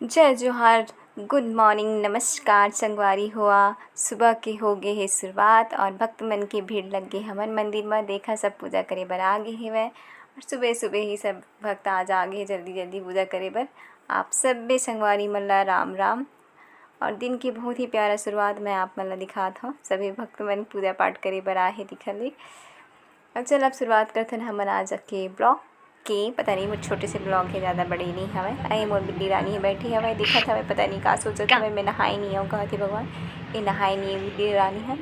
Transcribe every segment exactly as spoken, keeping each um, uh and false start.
जय जोहार, गुड मॉर्निंग, नमस्कार संगवारी हो। सुबह के हो गे हे शुरुआत और भक्त मन के भीड़ लग गे हमर मंदिर म। देखा, सब पूजा करे बर आ गे हेवय और सुबह सुबह ही सब भक्त आज आ गे हे जल्दी जल्दी पूजा करे बर। आप सब्बे संगवारी मन ला राम राम। और दिन के बहुत ही प्यारा शुरुआत मैं आप मन ला दिखात हव। सभी भक्त मन पूजा पाठ करे बर आए हे, दिखा ले। अब चल, अब शुरुआत करथन हमन आज के ब्लॉग के। पता नहीं, मोर छोटे से ब्लॉग हे, ज़्यादा बड़े नहीं हवय। अरे, मोर बिल्ली रानी हे, बैठी हवय, दिखत हवय, पता नहीं का सोचत हवय। मैं नहाए नहीं हूँ, कहत हे भगवान, ये नहाए नहीं हे बिल्ली रानी ह।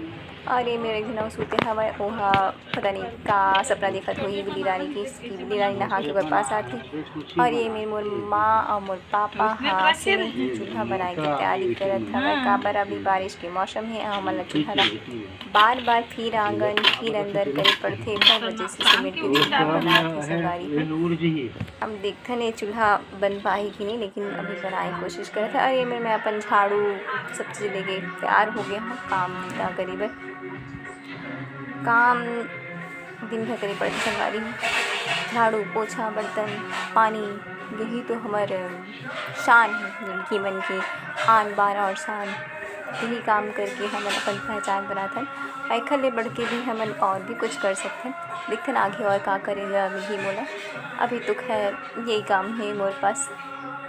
और ये मेर एक झन अउ सूते हवय, ओहा पता नहीं का सपना देखत होही बिल्ली रानी के, कि बिल्ली रानी नहा के ओकर पास आथे। और ये मेर मोर माँ और मोर पापा ह, चूल्हा बनाए के तैयारी करत हवय, काबर अभी बारिश के मौसम हे, हमन ला चूल्हा ला बार बार फिर आंगन फिर अंदर करे पड़थे, एकर वजह से सीमेंट के चूल्हा बनात हे संगवारी हो। अब देखथन ये चूल्हा बन पाही कि नहीं, लेकिन अभी बनाए के कोशिश करत हे। और ये मेर मैं अपन झाड़ू सब चीज लेके तैयार हो गया हूँ काम ला करे बर। काम दिन भर करे पड़थे संगवारी हो, झाड़ू पोछा बर्तन पानी, यही तो हमर शान हे लड़की मन के, आन बान और शान। यही काम करके हमन अपन पहचान बनाथन। एखर ले बढ़ के भी हमन और भी कुछ कर सकथन। देखथन आगे और का करे ला मिलही मोला। अभी तो खैर यही काम हे मोर पास,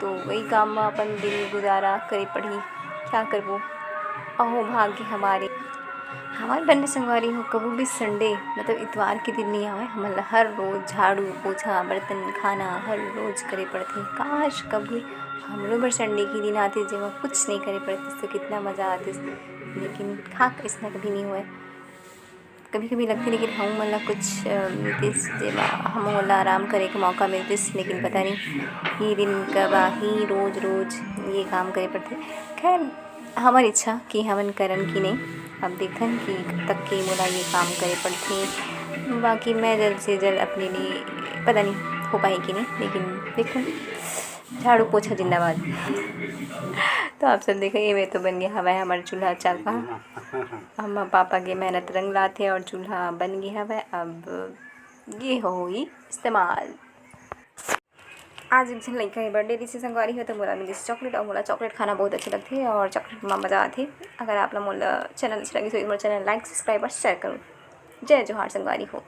तो वही काम म अपन दिन गुजारा करे पड़ही। क्या करबो, अहो भाग्य हमारे। हमारे बने संगवारी हो, कभू भी संडे मतलब इतवार के दिन नहीं आवे, हमन ला हर रोज झाड़ू पोछा बर्तन खाना हर रोज करे पड़थे। काश कभी हमरो बर संडे के दिन आते, जेमा कुछ नहीं करे पड़ते, तो कितना मजा आते। लेकिन खाक ऐसना कभी नहीं हुआ। कभी कभी लगथे, लेकिन हम मन ला कुछ मिलते, जेमा हम मन ला आराम करे के मौका मिलते, लेकिन पता नहीं ये दिन कब आही, रोज रोज ये काम करे पड़थे। खैर, हमर इच्छा कि हमन करन कि नहीं, अब देखन कि कब तक के मोला ये काम करे पड़थे। बाकी मैं जल्द से जल्द अपने लिए, पता नहीं हो पाही कि नहीं, लेकिन देखन। झाड़ू पोछा जिंदाबाद। तो आप सब देखो, ये मेर तो बन गया हवय हमर चूल्हा चाका। अम्मा पापा के मेहनत रंग लाथे और चूल्हा बन गया हवय। अब ये होही इस्तेमाल। आज एक झन लइका के बर्थडे रिहिस संगवारी हो, तो मोला मिलिस चॉकलेट, और मोला चॉकलेट खाना बहुत अच्छा लगथे और चॉकलेट में मजा आथे। अगर आप ला मोला चैनल अच्छा लगिस हो, मोर चैनल लाइक, सब्सक्राइब और शेयर करो। जय जोहार संगवारी हो।